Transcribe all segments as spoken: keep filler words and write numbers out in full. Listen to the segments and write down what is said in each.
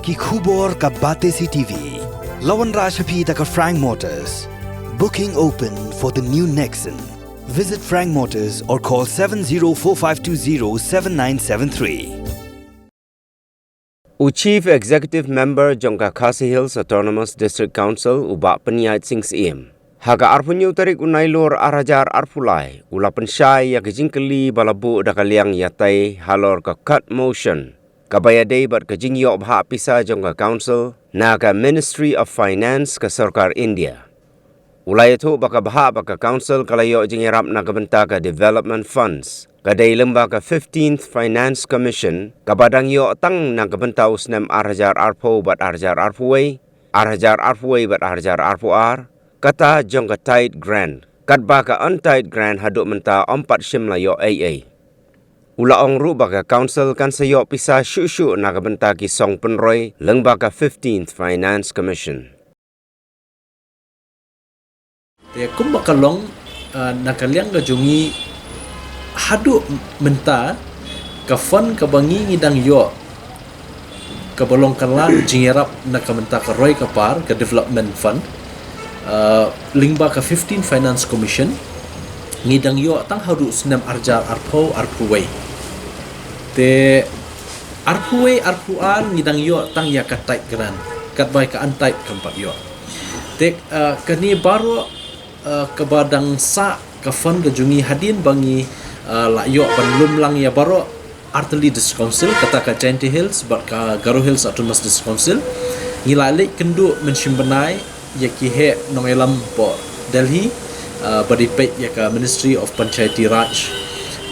Ki khubor ka Batesi TV. La wanrah sha phi da ka Frank Motors. Booking open for the new Nexon. Visit Frank Motors or call seven zero four five two zero seven nine seven three. U Chief Executive Member jong ka Khasi Hills Autonomous District Council, u Bah Pynïaid Sing Syiem, ha ka arphew hynñiew tarik u Nailur ar hajar arphew lai, u la pynshai ïa ka jingkylli ba la buh da ka liang ïatai halor ka cut motion kaba ïadei bad ka jingïoh bhah pisa jong ka Council na ka Ministry of Finance ka Sorkar India. U la ïathuh ba ka bhah ba ka Council ka la ïoh jingïarap na ka bynta ka Development Funds ka dei lyngba ka fifteenth Finance Commission, kaba dang ïoh tang na ka bynta u snem ar hajar arphew bad ar hajar arphew wei, ar hajar arphew wei bad ar hajar arphew ar, kata jong ka tied grant, katba ka untied grant haduh mynta ym pat shym la ïoh ei ei. U la ong ruh ba ka Council kan sa ïoh pisa shuh shuh na ka bynta ki song pynroi lyngba ka fifteenth Finance Commission. Te kumba ka long, ah, na ka liang ka jong ngi haduh mynta ka fund kaba ngi ngi dang ïoh, kaba long ka lad jingïarap na ka bynta ka roi ka par, ka development fund, ah, lyngba ka fifteenth Finance Commission, ngi dang ïoh tang haduh snem ar hajar arphew arphew wei. Te arphew wei arphew ar ngi dang ïoh tang ïa ka tied grant, katba ka untied kam pat ïoh. Te, ah, kane baroh, ah, kaba dang sah ka fund ka jong ngi hadien ba ngi, ah, la ïoh ban lum lang ïa baroh artylli District Council, kata ka Jaintia Hills bad ka Garo Hills Autonomous District Council. Ngi la leit kynduh mynshem bnai ïa ki heh nongïalam hapoh Delhi, ah, ba dei peit ïa ka Ministry of Panchayati Raj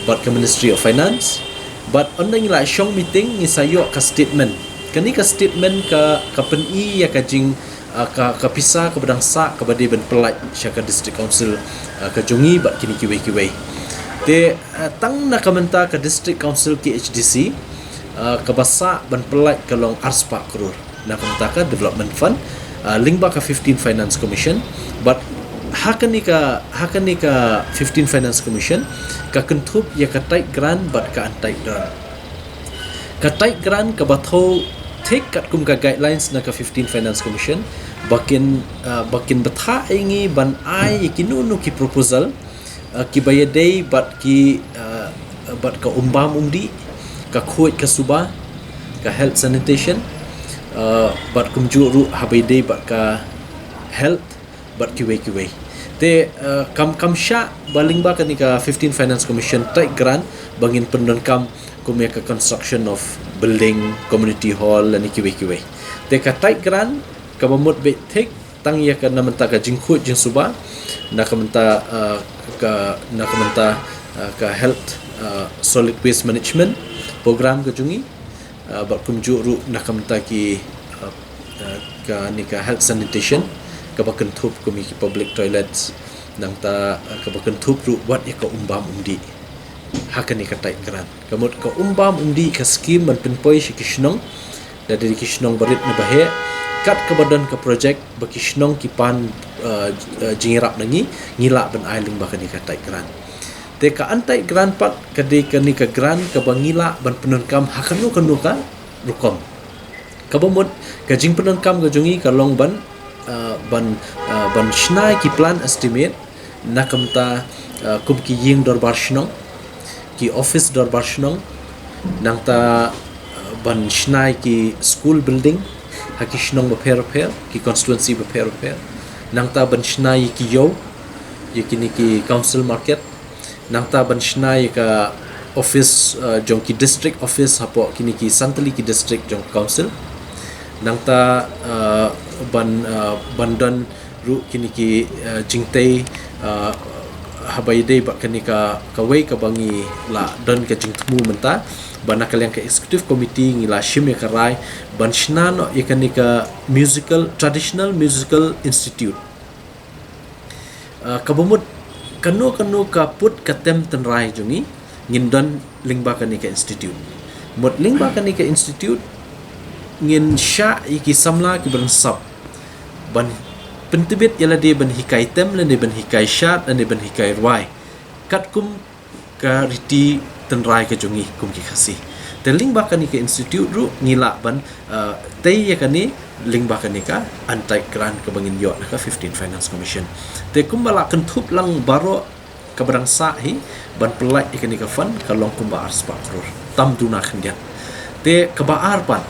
bad ka Ministry of Finance. Bad ynda ngi la shong meeting ngi sa ïoh ka statement. Kane ka statement ka, ka pyni ïa ka jing, ah, ka, ka pisa kaba dang sah kaba dei ban pyllait sha ka District Council, ah, ka jong ngi bad kine kiwei kiwei. Te, ah, tang na ka bynta ka District Council K H D C, ah, kaba sah ban pyllait ka long ar spah klur na ka bynta ka development fund, ah, lyngba ka fifteenth Finance Commission. Bad ha kane ka, ha kane ka fifteenth Finance Commission ka kynthup ïa ka tied grant bad ka untied grant. Ka tied grant kaba thew thik katkum ka guidelines na ka fifteenth Finance Commission, ba kin, ah, ba kin bthah ïa ngi ban ai ïa kino kino ki proposal, ah, kiba ïadei bad ki, ah, bad ka um bam um dih, ka khuid ka suba, ka health sanitation, ah, bad kumjuh ruh haba ïadei bad ka health bad kiwei kiwei. Te, ah, kam, kam shah ba lyngba kane ka fifteenth Finance Commission tied grant ba ngin pyndonkam kum ïa ka construction of building, community hall lane kiwei kiwei. Te ka tied grant kaba mut beit thik tang ïa ka na ka bynta ka jingkhuid jingsuba, na ka bynta, ah, ka, na ka bynta, ah, ka health, ah, solid waste management program ka jong ngi, ah, bad kumjuh ruh na ka bynta ki, ah, ah, kane ka health sanitation kaba kynthup kum ïa ki public toilets, nangta, ah, kaba kynthup ruh wat ïa ka um bam um dih ha kane ka tied grant. Ka mut ka um bam um dih ka scheme ban pynpoi sha ki shnong, da dei ki shnong barit ne baheh, kat kaba don ka project ba ki shnong ki pan, uh, uh, jingïarap na ngi, ngi lah ban ai lyngba kane ka tied grant. Te ka untied grant pat ka dei kane ka grant kaba ngi lah ban pyndonkam ha kano kano ka rukom. Kaba mut ka jingpyndonkam ka jong ngi ka long ban, uh, ban, uh, ban shna ïa ki plan estimate na ka bynta, uh, kum ki ïing dorbar shnong, ki office dorbar shnong, nangta, uh, ban shna ïa ki school building ha ki shnong bapher bapher, ki constituency bapher bapher, nangta ban shna ïa ki ïew, ïa kine ki council market, nangta ban shna ïa ka office, uh, jong ki district office hapoh kine ki san tylli ki district jong ka council. Nangta, uh, ban, uh, ban don ruh kine ki, uh, jingtei, uh, haba ïadei bad kane ka, kawei kaba ngi la don ka jingthmu mynta, ba na ka liang ka executive committee ngi la shim ïa ka rai ban shna noh ïa kane ka musical, traditional musical institute. Uh, kaba mut kano kano ka pud ka tem tynrai jong ngi ngin don lyngba kane ka institute. Mut lyngba kane ka institute ngin shah ïa ki samla kiba rynsap ban pyntbit ïa lade ban hikai tem lane ban hikai shad lane ban hikai rwai, katkum ka riti tynrai ka jong ngi kum ki Khasi. Te lyngba kane ka institute ruh ngi lah ban, uh, tei ïa kane lyngba kane ka untied grant kaba ngin ïoh na ka fifteenth Finance Commission. Te kumba la kynthup lang baroh, kaba dang sah hi ban pyllait ïa kane ka fund ka long kumba ar spah klur, tam duna khyndiat. Te kaba ar pat,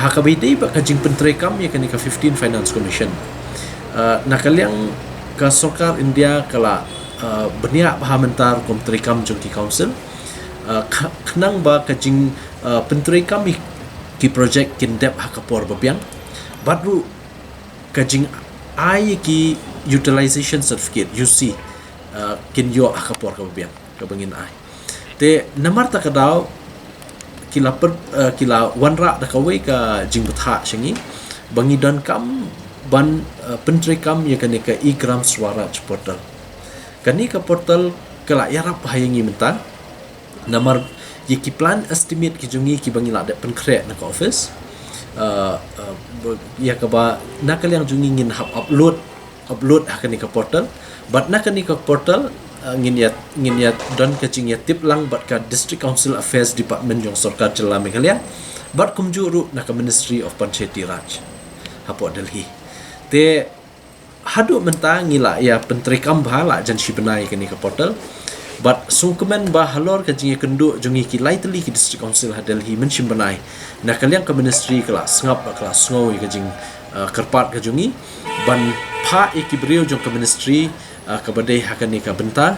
ha kaba ïadei bad ka jingpyntreikam ïa kane ka fifteenth Finance Commission, uh, na ka liang ka sorkar India ka la, uh, bniah bha mynta rukom treikam jong ki council, uh, khnang ba ka jing, uh, pyntreikam ïa ki project kin dep ha ka por ba biang, bad ruh ka jingai ki utilization certificate, U C, uh, kin ïoh ha ka por kaba biang kaba ngin ai. Te namar ta ka daw ki la per, uh, ki la wanrah da kawei ka jingbthah sha ngi ba ngi donkam ban, uh, pyntreikam ïa kane ka e-Gram Swaraj portal. Kane ka portal ka la ïarap ha ïa ngi mynta. Namar ïa ki plan estimate ki jong ngi kiba ngi la dep pynkhreh na ka office, uh, uh, ïa kaba na ka liang jong ngi ngin hap upload, upload ha kane ka portal. Bad na kane ka portal, uh, ngin ïa, ngin ïa don ka jingïatip lang bad ka District Council Affairs Department jong Sorkar Jylla Meghalaya, bad kumjuh ruh na ka Ministry of Panchayati Raj hapoh Delhi. Te haduh mynta ngi la ïa pyntreikam bha la jan shi bnai kane ka portal. Bad sngewkmen ba halor ka jingïakynduh jong ngi ki lai tylli ki district council ha Delhi mynshim bnai, na ka liang ka ministry ka la sngap, ka la sngew ïa ka jing, uh, kyrpad ka jong ngi ban phah ïa ki briew jong ka ministry, uh, kaba dei ha kane ka bynta.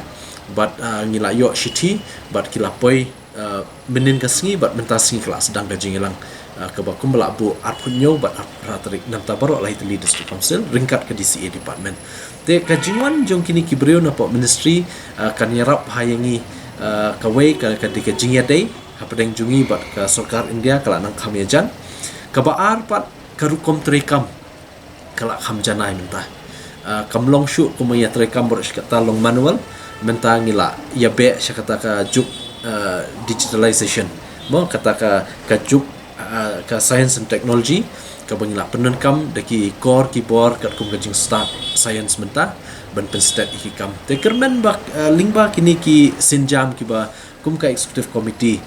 Bad, uh, ngi la ïoh shithi bad ki la poi, uh, mynnin ka sngi bad mynta sngi ka la sdang ka jingïalang, uh, kaba kumba la buh arphew hynñiew bad arphew phra tarik, namar ta baroh lai tylli district council ryngkat ka D C A department. Te ka jingwan jong kine ki briew napoh ministry, uh, kan ïarap ha ïa ngi, uh, kawei ka, ka dei ka jingïadei hapdeng jong ngi bad ka sorkar India ka la nang kham ïajan. Kaba ar pat, ka rukom treikam ka la kham janai mynta. Uh, kam long shuh kum ïa treikam baroh shi katta long manual, mynta ngi la ïa beh sha kata ka juk, uh, digitalization. Mo, kata ka, ka juk, uh, ka science and technology, kaba ngi la pyndonkam da ki kor ki bor katkum ka jingstad science mynta ban pynsted ïa ki kam. Te kyrmen ba, uh, lyngba kine ki sienjam kiba kum ka executive committee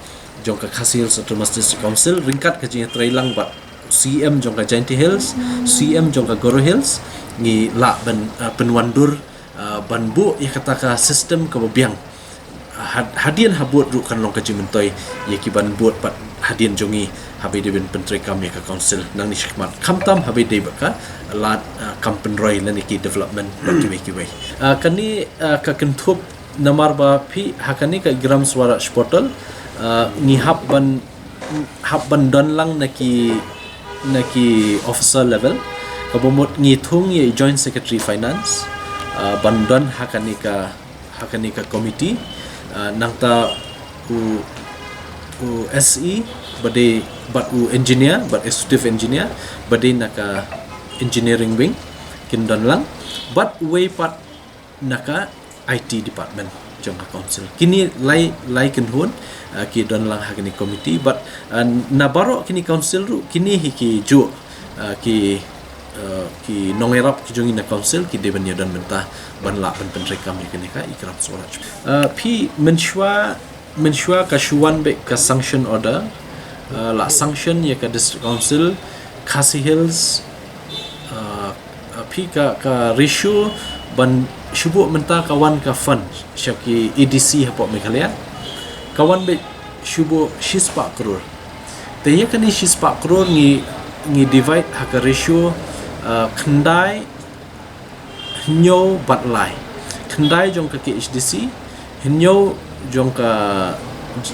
jong ka Khasi Hills Autonomous District Council ryngkat ka jingïatreilang bad C M jong ka Jaintia Hills, C M jong ka Garo Hills, ngi lah ban, uh, pynwandur, uh, ban buh ïa kata ka system kaba biang. Uh, had-, hadien habud ruh kan long ka jingmyntoi ïa ki ban bud pat hadien jong ngi haba ïadei ban pyntreikam ïa ka council nangne shakhmat, khamtam haba ïadei bad ka lad, uh, kam pynroi lane ki development bad kiwei kiwei. Uh, kane, uh, ka kynthup namar ba phi ha kane ka e-Gram Swaraj portal, uh, ngi hap ban, hap ban don lang na ki, na ki officer level. Kaba mut ngi thung ïa i Joint Secretary Finance, uh, ban don ha kane ka, ha kane ka committee, uh, nangta u, u S E ba dei bad u engineer, bad executive engineer ba dei na ka engineering wing kin don lang, bad uwei pat na ka I T department jong ka council. Kine lai, lai kynhun, uh, ki don lang ha kane committee, bad, uh, na baroh kine council ruh kine hi ki juh, uh, ki, uh, ki nongïarap ki jong ngi na council ki dei ban ïadon bynta ban lah ban pyntreikam ïa kane ka e-Gram Swaraj. Uh, phi mynshuwa, mynshuwa ka shu wan beit ka sanction order, uh, la sanction ïa ka District Council Khasi Hills, uh, uh, phi ka, ka ratio ban shu buh mynta ka wan ka fund sha ki A D C hapoh Meghalaya, ka wan beit shu buh shispah klur. Te ïa kane shispah klur ngi, ngi divide ha ka ratio, uh, khyndai, hynñiew bad lai. Khyndai jong ka K H D C, hynñiew jong ka,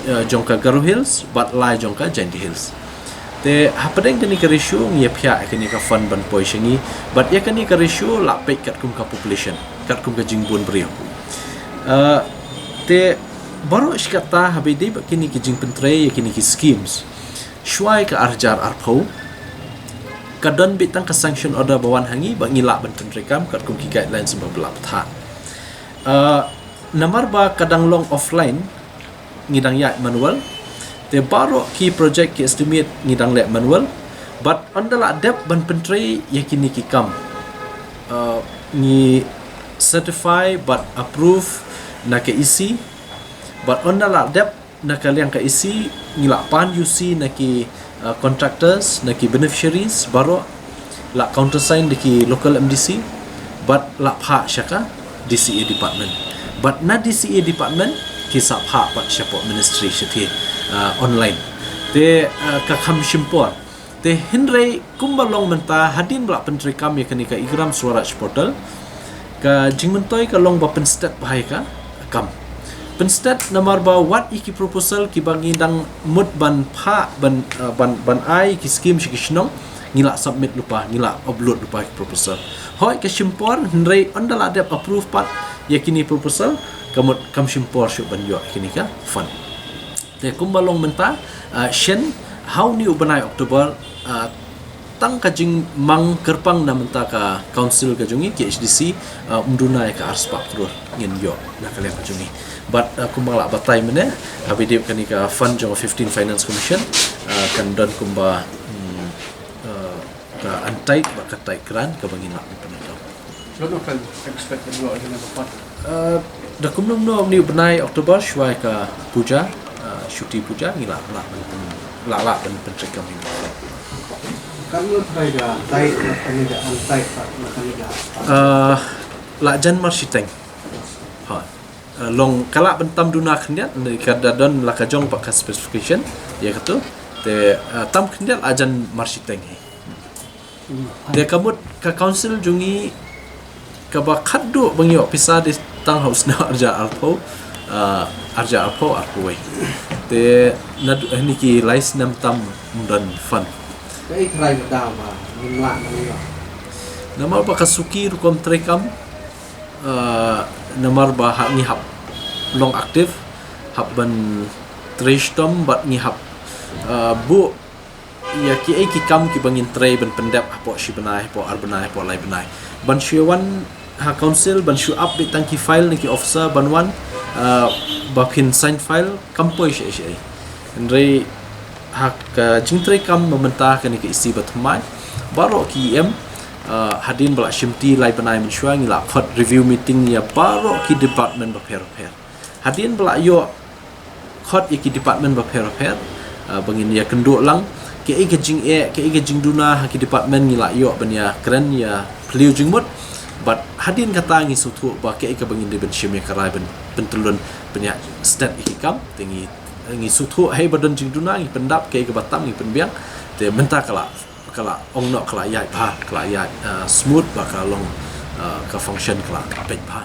uh, jong ka Garo Hills, bad lai jong ka Jaintia Hills. Te hapdeng kane ka ratio ngi ïa phiah ïa kane ka fund ban poi sha ngi, bad ïa kane ka ratio la peit katkum ka population, katkum ka jingbun briew. Uh, te baroh shi katta haba ïadei bad kine ki jingpyntrei ïa kine ki schemes, shuwa ïa ka ar hajar arphew ka don beit tang ka sanction order ba wan ha ngi ba ngi lah ban pyntreikam katkum ki guidelines ba la bthah. Uh, namar ba ka dang long offline, ngi dang ïaid manual. Te baroh ki project ki estimate ngi dang leh manual. Bad ynda la dep ban pyntrei ïa kine ki kam, uh, ngi certify bad approve na ka E C. Bad ynda la dep na ka liang ka E C ngi la pan U C na ki uh, contractors, na ki beneficiaries baroh, la countersign da ki local M D C, bad la phah sha ka D C A department. Bad na D C A department ki sa phah pat shapoh ministry shathie uh, online. Te uh, ka kham shim por. Te hynrei kumba long mynta, hadien ba la pyntreikam ïa kane ka eGram Swaraj portal, ka jingmyntoi ka long ba pynstet bha ïa ka kam. Pynstet namar ba wat ïa ki proposal kiba ngi dang mut ban phah, ban, uh, ban, ban ai ki skim sha ki shnong, ngi la submit lypa, ngi la upload lypa ki proposal. Hooid, ka shim por, hynrei ynda la dep approve pat ïa kine proposal, ka mut kam shim por shuh ban ïoh ïa kine ka fund. Te kumba long mynta, uh, shen ha une u bnai October, uh, tang ka jingmang kyrpang na mynta ka council ka jong ngi, K H D C, uh, ym duna ïa ka arspah klur ngin ïoh na ka liang ka jong ngi. Bad uh, kumba la batai mynne ha video, kane ka fund jong fifteen Finance Commission, uh, kan don kumba, mm, uh, ka untied bad ka tied grant kaba ngin lah ban pynlong. What do you expect to do in the fund? Uh, da kumno kumno ha une u bnai October, shwa ïa ka puja, uh, shuti puja, ngi lah, lah ban pyn-, lah, lah ban pyntreikam ïa une u fund. Katno trai ka tied, katno ka untied, katno ka, uh, la jan marshiteng. Ha. Uh, long ka lah ban tam duna khyndiat, ne ka da don la ka jong pat ka specification ïa katu. Te, uh, tam khyndiat la jan marshiteng hi. Te ka mut ka council jong ngi kaba khatduh ba ngi ïoh pisa dei tang ha u snem arhajar arphew, ah, arhajar arphew arphew wei. Te naduh hangne ki lai snem tam ym don fund. Kaei trai ka daw ba ngim lah ban ïoh? Namar ba ka suki rukom treikam, ah, namar ba ha ngi hap long active, hap ban trei shitom bad ngi hap, ah, buh ïa kiei ki kam kiba ngin trei ban pyndep hapoh shi bnai, hapoh ar bnai, hapoh lai bnai. Ban shu wan ha council, ban shu ap beit tang ki file na ki officer, ban wan, ah, ba phin sign file, kam poi shaei shaei. Hynrei ha ka jingtreikam ba mynta kane ka E C ba thymmai, baroh ki E M, ah, hadien ba la shimti lai bnai mynshuwa ngi la khot review meeting ïa baroh ki department bapher bapher. Hadien ba la ïoh khot ïa ki department bapher bapher, ah, ba ngin ïakynduh lang kaei ka jingeh, kaei ka jingduna ha ki department, ngi la ïoh ban ïakren, ïa phylliew jingmut. Bad hadien kata ngi sngewthuh ba kaei kaba ngin dei ban shim ïa ka rai ban pyntyllun, ban ïa stet ïa ki kam. Te ngi, ngi sngewthuh hei ba don jingduna, ngi pyndap, kaei kaba tam ngi pynbiang. Te mynta ka la, ka la ong noh ka la ïaid bha, ka la ïaid, ah, smooth, ba ka long, ah, ka function ka la peit bha.